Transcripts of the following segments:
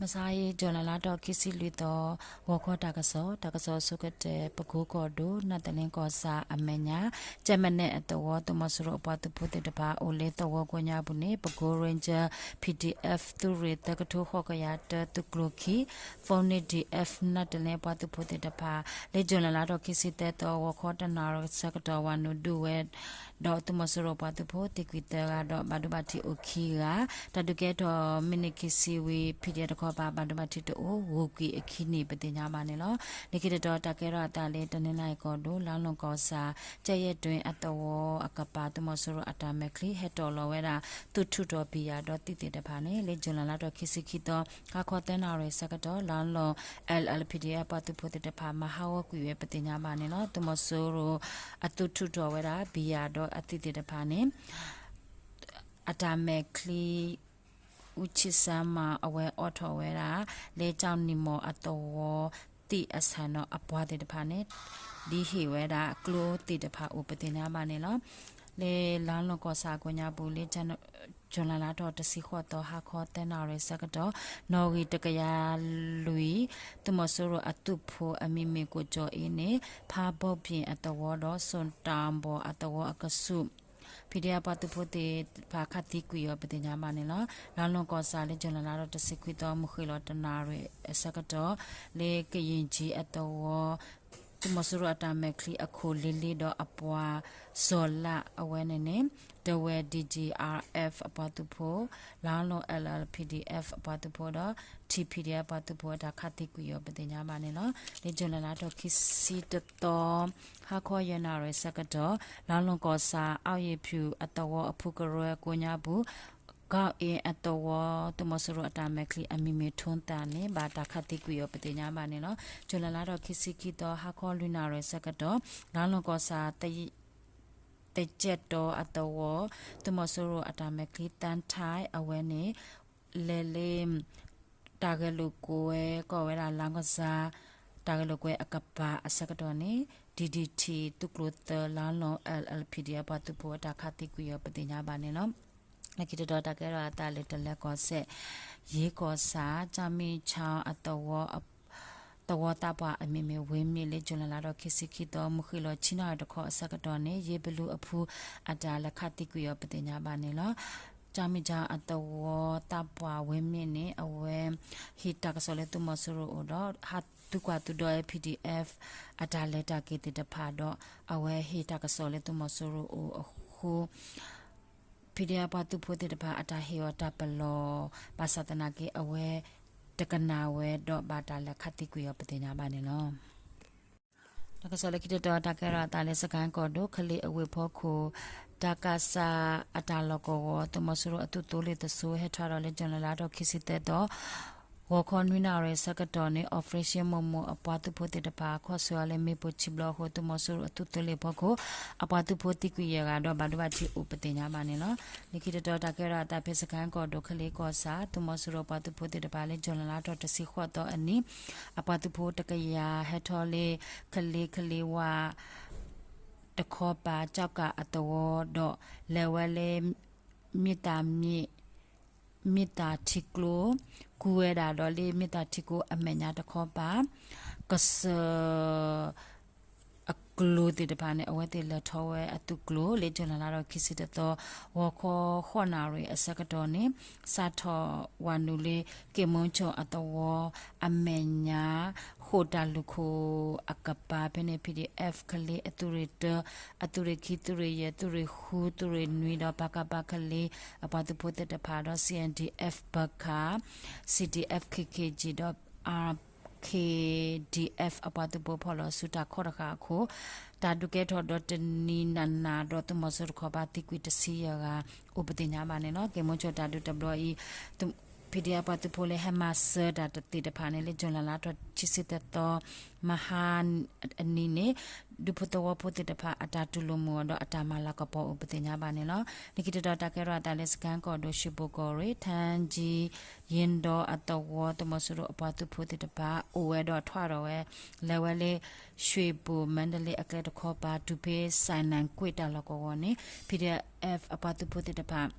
မဆါအံၤ ကၠူၤလဲလါထီၣ်ခံဆံလွံၢ်သီ ဂီၤခီတၢ်ကစီၣ်, တၢ်ကစီၣ်အဆိကတၢၢ် ပကိကီၢ်ဒိၣ် နးသလ့ကီၢ်ဆၣ်အမဲာ်ညါ ကၠဲးမနဲၣ်အသဝီ သုးမီၤစိရိၤအပှၤသုးဖိသ့ၣ်တဖၣ် အိၣ်လၢသဝီကိးညါပူၤန့ၣ် ပကိ Ranger PDF သုးရ့ၣ်သၢကထိဃိးကယၤတၢ သုးကျိၤခံ Phone န့ၣ် PDF နးသလ့အပှၤသုးဖိသ့ၣ်တဖၣ် လၢကၠူၤလဲလါထီၣ်ခံဆံသၢသီ ဂီၤခီတနၣ်ရံၣ်ဆၢကတီၢ် ဝၤနုာ်ဒုးဝဲ ဒီးသုးမီၤစိရိၤပှၤသုးဖိသံကွံာ်သၢဂၤဒီး ဘၣ်ဒိဘၣ်ထံးအိၣ်ခံဂၤ, တၢ်ဒုးကဲထီၣ်မံးနံးခံဆံဝံၤ PDF တခီပၤ ဘၣ်ဒိဘၣ်ထံးတအိၣ် ဂုၤကွံာ်အခံန့ၣ် ပသ့ၣ်ညါဘၣ်န့ၣ်လီၤ. လၢခံတတီၤ တၢ်ကဲထီၣ်အသးလၢ တနီသရံၣ်ကီၢ်ဒိၣ် လါလီၢ်ကီၢ်ဆၣ် ကၠဲးယဲၢ်တွ့အသဝီအကပၤ သုးမီၤစိရိၤအတၢ်မဲာ်ချံ ဟဲတီၢ်လီၤဝဲဒၣ် သုးထူၣ်တီၤဘံၣ်ယၣ်ဒီးသံးသ့ၣ်တဖၣ်န့ၣ် လၢကၠူၤလဲလါထီၣ်ခံဆံခံသီ ဟါခီသၢနၣ်ရံၣ်ဆၢကတီၢ် လါလီၢ် လးလီၢ် PDF ပှၤသုးဖိသ့ၣ်တဖၣ် မၤဟးဂီၤကွံာ်ဝဲ ပသ့ၣ်ညါဘၣ်န့ၣ်လီၤ. သုးမီၤစိရိၤအသုးထူၣ်တီၤဝဲဒၣ် ဘံၣ်ယၣ်ဒီးအသံးသ့ၣ်တဖၣ်န့ၣ် အတၢ်မဲာ်ချံ အူဆံၣ်စၢမး အဝဲအိးထီၣ်ဝဲဒၣ် လၢကၠီနံၣ်မီၢ်အသဝီသ့ၣ်အဆၣ်နီၤအပှၤသ့ၣ်တဖၣ်န့ၣ် ဒ်ဟ့ၣ်ဝဲဒၣ်ကျိသ့ၣ်တဖၣ်အိၣ် ပသ့ၣ်ညါဘၣ်န့ၣ်လီၤ. လၢလါလီၢ်ကီၢ်ဆၣ်အကိးညါပူၤလၢ ကၠူၤလဲလါထီၣ်တဆံဃိးသီ ဟါခီသၢနၣ်ရံၣ်ဆၢကတီၢ် နီၣ်ဂံၢ်တကယၤလွံၢ် သုးမီၤစိရိၤအသုးဖိအမံၤမ့ၢ်ကိးကၠီၤအ့န့ၣ် ဖးဘီဘံၣ်အသဝီဒီး စိၣ်တၢ်ဘီၣ်အသဝီအကဆူး PDF ပှၤသုးဖိသ့ၣ်တဖၣ် ခးသံကွံာ်အီၤ ပသ့ၣ်ညါဘၣ်န့ၣ်လီၤ. လါလီၢ်ကီၢ်ဆၣ်လၢ ကၠူၤလဲလါထီၣ်တဆံခွံသီ မုၢ်ဃ့ၢ်လီၤတနၣ်ရံၣ်အဆၢကတီၢ် လၢကယံၣ်ကၠံအသဝီ သုးမီၤစိရိၤအတၢ်မဲာ်ချံအခိၣ်လ့လ့ဒီးအပှၤစီၤလးအဝဲန့ၣ်န့ၣ် တဝဲ D D R F အပှၤသုးဖိ, လါလီၢ် L L P D F အပှၤသုးဖိဒီး T P D F အပှၤသုးဖိအတၢ်ခးသံကွံာ်အီၤ ပသ့ၣ်ညါဘၣ်န့ၣ်လီၤ. လၢကၠူၤလဲလါထီၣ်ခံဆံတသီ ဟါခီယဲၢ်နၣ်ရံၣ်ဆၢကတီၢ် လါလီၢ်ကီၢ်ဆၣ် အီၣ်ယံာ်ဖၠူၣ်အသဝီအဖုကရၢကိးညါပူၤ ကီၢ်အ့ၣ်အသဝီ သုးမီၤစိရိၤအတၢ်မဲာ်ချံအမံၤမ့ၢ်ထိသၣ်န့ၣ် ဘၣ်တၢ်ခးသံကွံာ်အီၤ ပသ့ၣ်ညါဘၣ်န့ၣ်လီၤ. ကၠူၤလဲလါထီၣ်ခံဆံခံသီ ဟါခီလွံၢ်နၣ်ရံၣ်ဆၢကတီၢ် လါလီၢ်ကီၢ်ဆၣ် သကဲးတီၤအသဝီ သုးမီၤစိရိၤအတၢ်မဲာ်ချံ သန်းထိုင် အဝဲန့ၣ် လဲၤလၢ တၢ်ဂဲၤလိာ်ကွဲ ကိးဝဲဒၣ် လောင်းကစား တၢ်ဂဲၤလိာ်ကွဲအကပၤအဆၢကတီၢ်န့ၣ် D D T သုးကျိၤသၢ လါလီၢ် L L P D F ပှၤသုးဖိအတၢ်ခးသံကွံာ်အီၤ ပသ့ၣ်ညါဘၣ်န့ၣ်လီၤ. လၢခံတတီၤ တၢ်ကဲထီၣ်အသးလၢ တလၢကီၢ်စဲၣ် ယ့ကီၢ်ဆၣ် ကၠီမံၣ်ဆီအသဝီ သဝီသးပှၢ်အမံၤမ့ၢ်ဝ့မ့ၢ် လၢကၠူၤလဲလါထီၣ်ခံဆံခံသီ မုၢ်ဃ့ၢ်လီၤဆံနၣ်ရံၣ်တခီအဆၢကတီၢ်န့ၣ် ယ့ဘလူအဖုအတၢ်လဲၤခးသံကွံာ်အီၤ ပသ့ၣ်ညါဘၣ်န့ၣ်လီၤ. ကၠီမံၣ်ဆီအသဝီသးပှၢ်ဝ့မ့ၢ်န့ၣ် အဝဲ ဟ့ၣ်တၢ်ကစီၣ်လၢသုးမီၤစိရိၤအအိၣ်ဒီး ဟးသုးကွၢ်သုးဒီး P D F အတၢ်လဲၤတၢ်က့ၤသ့ၣ်တဖၣ်ဒီး အဝဲဟ့ၣ်တၢ်ကစီၣ်လၢသုးမီၤစိရိၤအအိၣ်အဃိ P D F ပှၤသုးဖိသ့ၣ်တဖၣ်အတၢ်ဟ့ၣ်အီၤတၢ်ပလီၢ် ဘၣ်ဆၣ်သနာ်က့ အဝဲတကနၣ်ဝဲဒီးဘၣ်တၢ်လဲၤခးသံကွံာ်အီၤ ပသ့ၣ်ညါဘၣ်န့ၣ်လီၤ. တၢ်ကစီၣ်လၢခံတတီၤ တၢ်ကဲထီၣ်အသးလၢ စကဲၣ်ကီၢ်ဒိၣ် ကလ့အဝ့ၢ်ဖီခိၣ် တၢ်ကးစၢ်အတၢ်လီၢ်ကဝီၤ သုးမီၤစိရိၤအသုးသိလ့ၣ်တစိၤ ဟဲထီၣ်ဒီးလၢ ကၠူၤလဲလါထီၣ်ခံဆံသၢသီ ဂီၤခီနွံနၣ်ရံၣ်ဆၢကတီၢ်န့ၣ် Operation မိၢ်မိၢ်အပှၤသုးဖိသ့ၣ်တဖၣ် ခီၣ်ဆၢအီၤလၢမ့ၣ်ပိၢ်ဆံးဘျီအဃိ သုးမီၤစိရိၤအသုးသိလ့ၣ်ဖီခိၣ် အပှၤသုးဖိသံကွံာ်ယဲၢ်ဂၤဒီး ဘၣ်ဒိဘၣ်ထံးအိၣ် ပသ့ၣ်ညါဘၣ်န့ၣ်လီၤ. လၢခံတတီၤ တၢ်ကဲထီၣ်အသးဖဲ စကဲၣ်ကီၢ်ဒိၣ် ကလ့ကီၢ်ဆၣ် သုးမီၤစိရိၤပှၤသုးဖိသ့ၣ်တဖၣ် လၢ ကၠူၤလဲလါထီၣ်တဆံဃိးသီအနံၤ အပှၤသုးဖိတကယၤ ဟဲထီၣ်လၢ ကလ့ကလ့ဝါ တခီပၤ ကၠီကၣ်အသဝီဒီး လဲၤဝဲလၢ မ့ၢ်တၢ်မ့ၢ် မ့ၢ်တၢ်ထံကျိ ကူဝဲဒၣ်ဒီးလၢမ့ၢ်တၢ်ထံကျိအမဲာ်ညါတခီပၤ ကစၢၢ် အကျိၤသ့ၣ်တဖၣ်န့ၣ် အဝဲသ့ၣ်လဲၤထီၣ်ဝဲအသုးကျိၤ လၢ ကၠူၤလဲလါထီၣ်ခံဆံတသီ ဂီၤခီဃိးနၣ်ရံၣ်အဆၢကတီၢ်န့ၣ် စးထီၣ်ဝၤနုာ်လၢ က့ၣ်မူကၠိၣ်အသဝီ အမဲာ်ညါ ဃိာ်တၢ်လူၢ်ခိၣ်အကပၤ ဖဲန့ၣ် P D F ကလ့အသုးရ့ၣ်တၢ အသုးရ့ၣ်ခံ သုးရ့ၣ်ယဲၢ် သုးရ့ၣ်ဃု သုးရ့ၣ်နွံဒီး ပကဖ ကလ့ အပှၤသုးဖိသ့ၣ်တဖၣ်ဒီး C N D F ပက C D F K K G ဒီး R K D F အပှၤသုးဖိ ဖီၣ်လီၤဆူတၢ်ခီတဃာ်အခိၣ် တၢ်ဒုးကဲထီၣ်ဒီးတနံၤနးနးဒီး သုးမီၤစိရိၤတခီပၤသံကွံာ်တဆံယဲၢ်ဂၤ အိၣ် ပသ့ၣ်ညါဘၣ်န့ၣ်လီၤ. က့ၣ်မူကၠိၣ်တၢ်ဒုးတဘျီအံၤ P D F ပှၤသုးဖိလၢဟဲမၤစၢၤတၢ်သ့ၣ်တဖၣ်န့ၣ် လၢ ကၠူၤလဲလါထီၣ်ခံဆံတသီ မဟါအနံၤန့ၣ် ဒူဖိသဝီဖိသ့ၣ်တဖၣ် အတၢ်တူၢ်လိာ်မုာ်အီၤဒီး အတၢ်မၤလၤကပီၤအိၣ် ပသ့ၣ်ညါဘၣ်န့ၣ်လီၤ. လၢခံတတီၤ တၢ်ကဲထီၣ်အသးလၢ စကဲၣ်ကီၢ်ဒိၣ် ရွှေဘိုကီၢ်ရ့ၣ် ထန်းကြီး ယ့ဒီအသဝီ သုးမီၤစိရိၤအပှၤသုးဖိသ့ၣ်တဖၣ် အိၣ်ဝဲဒီးထွဲဒီးဝဲ လဲၤဝဲလၢ ရွှေဘို မန္တလေး အကျဲတခီပၤ တုၤဖဲ စၢ်နၢ်ကွ့ၢ်တၢ်လီၢ်ကဝီၤန့ၣ် P D F အပှၤသုးဖိသ့ၣ်တဖၣ်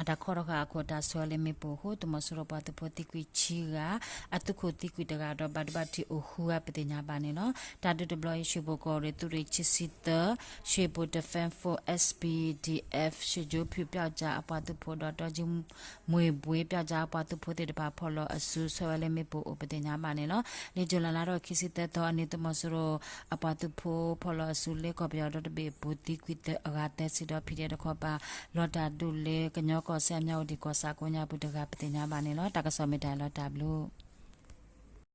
အတၢ်ခီထီၣ်ဃာ်အခိၣ်အတၢ်ဆှၢဝဲလၢမ့ၣ်ပိၢ်အဃိ သုးမီၤစိရိၤပှၤသုးဖိသံကွံာ်ဆံဂၤ အသုးခိၣ်သံကွံာ်တဂၤဒီးဘၣ်ဒိဘၣ်ထံးအိၣ်ဃုဂၤပသ့ၣ်ညါဘၣ်န့ၣ်လီၤ. တၢ်ဒုးတဘျီအံၤ ရွှေဘိုကီၢ်ရ့ၣ်သုးရ့ၣ်ခံဆံသၢ ရွှေဘို Defense Force S P D F ရွှေဘိ ပျောက်ကျား အပှၤသုးဖိဒီး တောင်ကြီး မြွေဘွေ့ ပျောက်ကျား အပှၤသုးဖိသ့ၣ်တဖၣ်ဖီၣ်လီၤအစု ဆှၢဝဲလၢမ့ၣ်ပိၢ်အိၣ်ပသ့ၣ်ညါဘၣ်န့ၣ်လီၤ. လၢ July လါထီၣ်ခံဆံသၢသီအနံၤ သုးမီၤစိရိၤအပှၤသုးဖိဖီၣ်လီၤအစုလၢကီၢ်ပယီၤဒီတဘ့ၣ်အပူၤ သံကွံာ်သၢအဂၤသၢဆံဒီး ဖံးဒဲးတခီပၤ လီၤတၢ်ဒုးလၢကညီကီၢ်စဲၣ် မြဝတီ ကီၢ်ဆၣ်ကိးညါပူၤတဂၤပသ့ၣ်ညါဘၣ်န့ၣ်လီၤ. တၢ်ကစီၣ်မ့ၢ်တၢ်လီၤတၢ်ဘျုး